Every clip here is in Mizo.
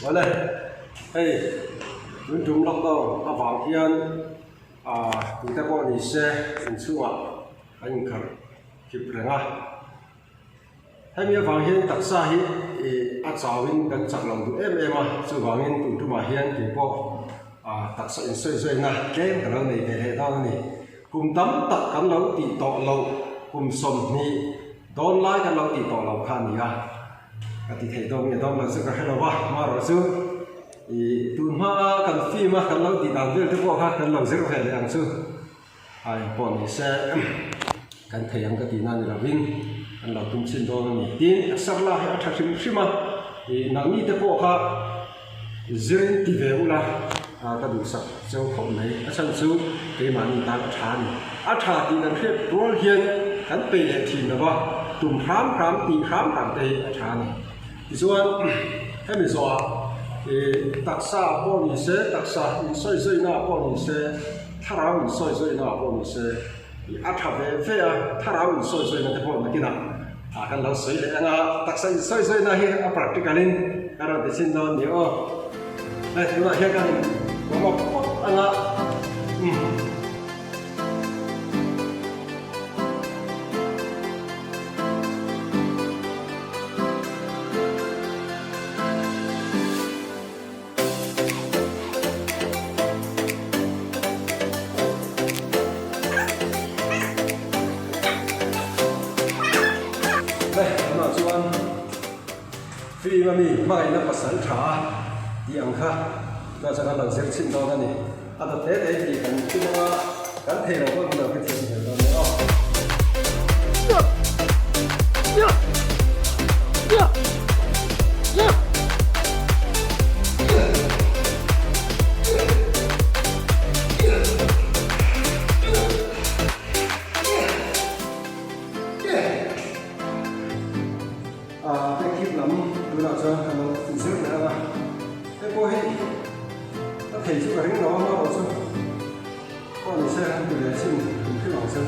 Awle, hei tun tum lockdown avang hian ah tute pawh ni se inchhungah an inkharh kip reng a. Hemi avang hian taksa hi ih a chauhin kan chak lo duh em em a, chuvangin tun tumah hian kei pawh ah taksa insawizaina tlem ka lo nei ve leh dawn a ni. Kum tam tak kan lo tih tawh loh, kum 20 dawn lai kan lo tih tawh loh kha a ni a, ka ti thei dawn nge dawn lo chu ka hre lo va, amaherawh chu ih tun hmaa kan film a kan lo tih dan vel te pawh kha kan lo zir ve leh ang chu. A eng pawh ni se kan thei ang ka tih na ni lovin kan lo tum chhin dawn a ni. Tin, Sarla hi a tha hrim hrim a, ih nangni te pawh kha zirin ti ve ula ka duhsak cheu khawp mai. A chhan chu keimahni tan a tha a ni. A tha tih kan hriat rual hian kan peih leh thin lo va, tum hram hram tih hram hram te hi a tha a ni. Tichuan, hemi zawhah ih taksa pawh ni se, taksa insawizawihnah pawh ni se, Thlarau insawizawihnah pawh ni se, ih a tha ve ve a, thlarau insawizawihnah te pawh nakinah ah kan lo sawi leh ang a, taksa insawizawihnah hi a practical in ka rawn ti chhin dawn ni aw. Hei tunah hian kan in warm up phawt ang a, umm. Tunah chuan film a mi hmangaihna pasal tha a tih ang kha tunah chuan kan lo zir chhin dawn a ni. A dawt te te tih kan tum anga kan thei lo pawh min lo hrethiam hmel dawn nia aw. Back kick lam tunah chuan kan lo zir leh ang a, hei pawh hi a thei chu ka ring lo a hma chu pawh ni se an ti ve chin tum hrim ang chu.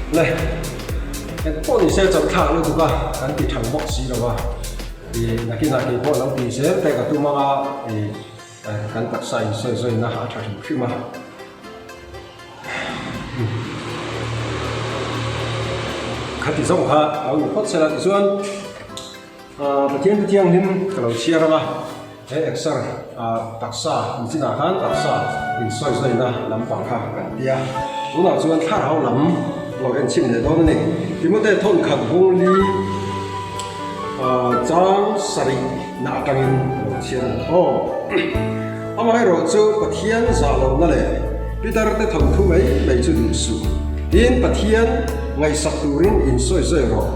Le, eng pawh ni se chauh thlak lutuk a, kan ti thang bawk si lo va, ih nakinah kei pawh lo tih zel te ka tum anga ih kan taksa insawi zawina a tha hrim hrim a. Khati zawng kha lo ni phawt sela tichuan Pathian Thianghlim ka lo chhiar ang a, he exer taksa nichinah khan taksa insawizaina lampang kha kan ti a, tunah chuan thlarau lam lo enchhin leh dawn a ni. Timote thawnkhat bung li chang sarih na atangin ka lo chhiar ang aw. Amaherawh chu Pathian zah lohna leh Peter te thawnthu mai mai chu duh suh. Tin, Pathian ngaihsak turin insawizawi rawh.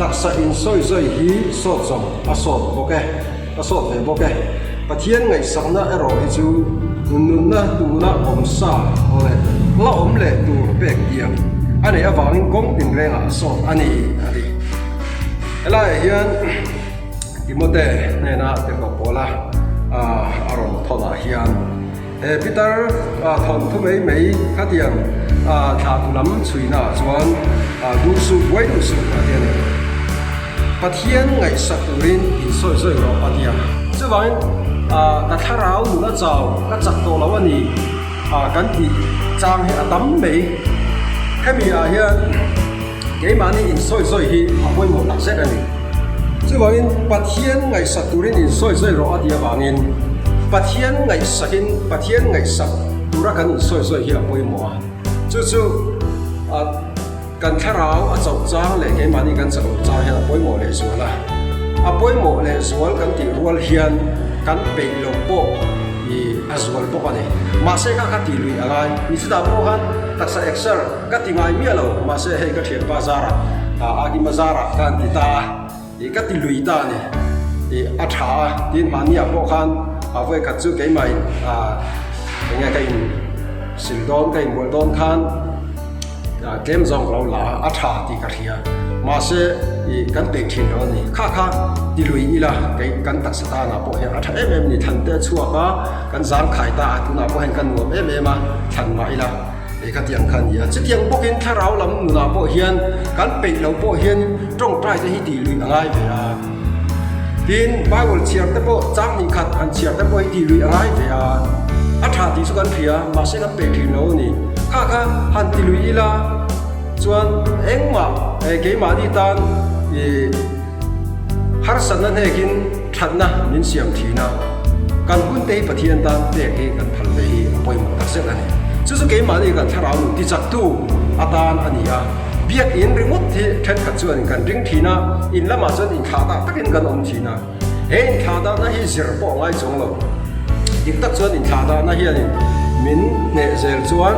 Taksa insawizawi hi sawt zawng a sawt bawk e, a sawt ve bawk e. Pathian ngaihsakna erawh hi chu nunna tuna awm sa leh la awm leh tur pek tiang a neih avangin kawng tinrengah a sawt a ni, a ti. Helaiah hian. Timote hnena tirhkoh Paula a rawn thawnah hian he Peter thawnthu mai mai khatiang thlahtu lam chhuinaah chuan duh suh buai duh suh a ti a ni. Pathian ngaihsak turin insawi zawi rawh a ti a. Chuvangin ka thlarau nun a chau ka chak tawh lo a ni kan tih chang hi a tam mai. Hemi ah hian. Keimahni insawi zawi hi a pawimawh tak zet a ni. Chuvangin Pathian ngaihsak turin insawi zawi rawh a tih avangin Pathian ngaihsakin Pathian ngaihsak tura kan insawi zawi hi a pawimawh a. Chu chu kan thlarau a chauh chang leh keimahni kan chak loh chang hian a pawimawh lehzual a. A pawimawh lehzual kan tih rual hian kan peih loh pawh i a zual bawk a ni. Mahse kha kha tih luih a ngai. Nichitah pawh khan taksa exer. Ka ti ngai miah lo, mahse hei ka thianpa zarah, Agima zarah ka han ti ta a, ih ka ti lui ta a ni, ih a tha a, tin mahniah pawh khan a vawi khat chu keimahin eng nge ka in sil dawn, ka inbual dawn khan tlem zawng ka lo la a, a tha tih ka hria, mahse ih kan peih thin lo a ni, kha kha ti lui ila kei kan taksa tanah pawh hian a tha em em a ni, thlan te a chhuak a, kan zangkhai ta a, tunah pawh hian ka nuam em em a, thlan mah ila. Hei kha tiang kha a ni a, chutiang bawkin thlarau lam nunah pawh hian kan peih loh pawh hian tawngtai te hi tih luih a ngai ve a. Tin, Bible chhiar te pawh chang hnih khat han chhiar te pawh hi tih luih a ngai ve a. A tha tih chu kan hria, mahse kan peih thin lo a ni. Kha kha han ti luih ila chuan engmah keimahni tan ih Harsatna hnekin thatna min siam thin a, kan hunte hi Pathian tan pek hi kan phal ve hi a pawimawh tak zet a ni. Chu chu keimahni kan thlarau nun tichaktu atan a ni a, biakinn ringawt hi thenkhat chuanin kan ring thin a, in lamah chuan inthlahdah takin kan awm thin a, he inthlahdahna hi zir pawh a ngai chuang lo. Dik tak chuan inthlahdahna hianin min hneh zel chuan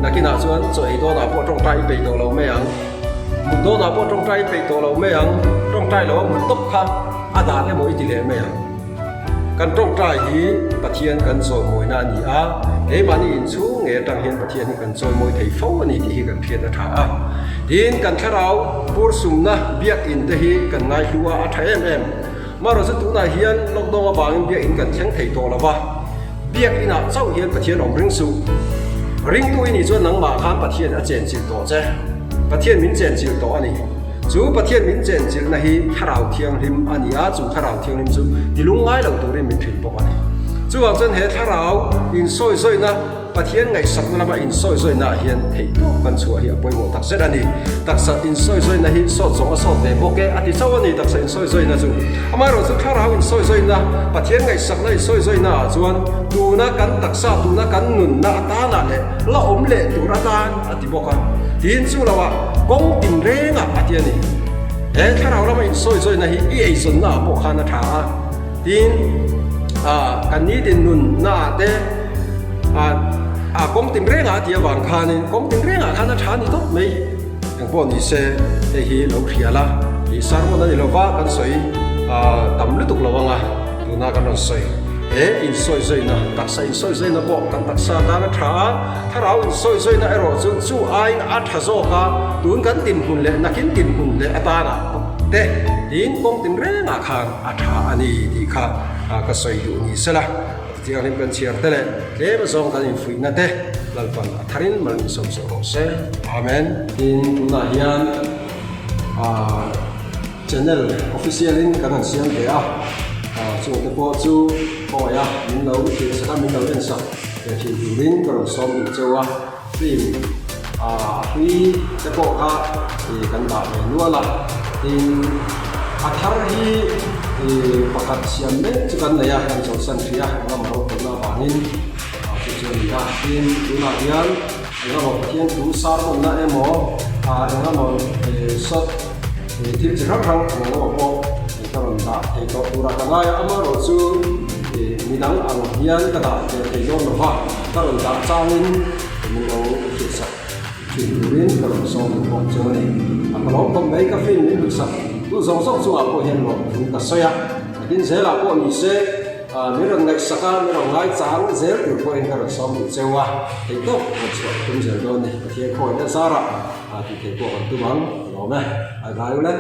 nakinah chuan chaw ei dawnah pawh tawngtai i peih tawh lo mai ang. Mut dawnah pawh tawngtai i peih tawh lo mai ang, tawngtai lo a mut tawp kha a dan emaw i ti leh mai ang. Kan tawngtai hi Pathian kan chawimawina a ni a, keimahni inchhung ngei atang hian Pathian hi kan chawimawi thei fo a ni tih hi kan hriat a tha a. Tin, kan thlarau pursumna biakinn te hi kan ngaihlu a, a tha em em. Marawhchu tunah hian lockdown avangin biakinn kan thleng thei tawh lo va. Biak inah chauh hian Pathian awm ring suh. Ringtu i nih chuan nangmah khan Pathian a chenchilh tawh che. Pathian min chenchilh tawh a ni. Chu Pathian min chenchilhna hi Thlarau Thianghlim a ni a, chu Thlarau Thianghlim chu tilung ngai lo turin min hrilh bawk a ni. Chuvang chuan he Thlarau insawizawiina Pathian ngaihsakna lama insawizawiina ah hian theihtawp kan chhuah hi a pawimawh tak zet a ni. Taksa insawizawiina hi sawt zawng a sawt ve bawk e a ti chauh a ni taksa insawizawiina chu. Amaherawhchu thlarau insawizawiina, Pathian ngaihsakna insawizawiina ah chuan tuna kan taksa, tuna kan nunna atanah leh la awm leh tur atan a ti bawk a. Tiin chu lo ah kawng tinrengah a ti a ni. He thlarau lama insawizawiina hi i eizawnna ah pawh khan a tha a. Tin, kan nitin nunna ah te a kawng tinrengah a ti avang khanin kawng tinrengah khan a tha ni tawp mai. Engpawh ni se hei hi lo hria la, ih sermon a ni lova kan sawi tam lutuk lo anga tuna kan rawn sawi. He insawizaina, taksa insawizaina pawh kan taksa tan a tha a, thlarau insawizaina erawh chu chu aiin a tha zawk a, tun kan dinhmun leh nakin dinhmun leh atana te tiin kawng tinrengah khan a tha a ni tih kha ka sawi duh ni sela. Thianghlim kan chhiar te leh tlem azawng kan infuihna te. Lalpan a tharin mal min sawm sawh rawh se. Amen. Tin, tunah hian ah channel official in kan han siam ve a, ah chungte pawh chu khawngaih a min lo thlir sak a, min lo en sak ve thin turin ka rawn sawm duh cheu a, film ah a hlui te pawh kha ih kan dah ve nual a, tin a thar hi ih pakhat siam mek chu kan nei a, kan chawlhsan hrih a, ram a ropawlna avangin. Chu chu a ni a, tin tunah hian engemaw Pathian thu sermon-na emaw ah engemaw short thil chi hrang hrang eng engemaw pawh ka rawn dah thei tawh turah ka ngai a, amaherawh chu midang ang hian ka dah ve thei dawn lo va, ka rawn dah changin min lo hrilhsak thin turin ka rawn sawm duh bawk chu a ni. A ka lawm khawp mai ka film min hrilhsak tu zawng zawng chungah pawh hian lawmthu ka sawi a, nakin zelah pawh ni se. Min rawn ngaihsak a, min rawn ngaichang zel tur pawhin ka rawn sawm duh cheu a, theihtawp rawn chhuah ka tum zel dawn ni. Pathian khawngaihna zarah tih theih pawh kan tum ang, ka lawm e. Ai vai ule.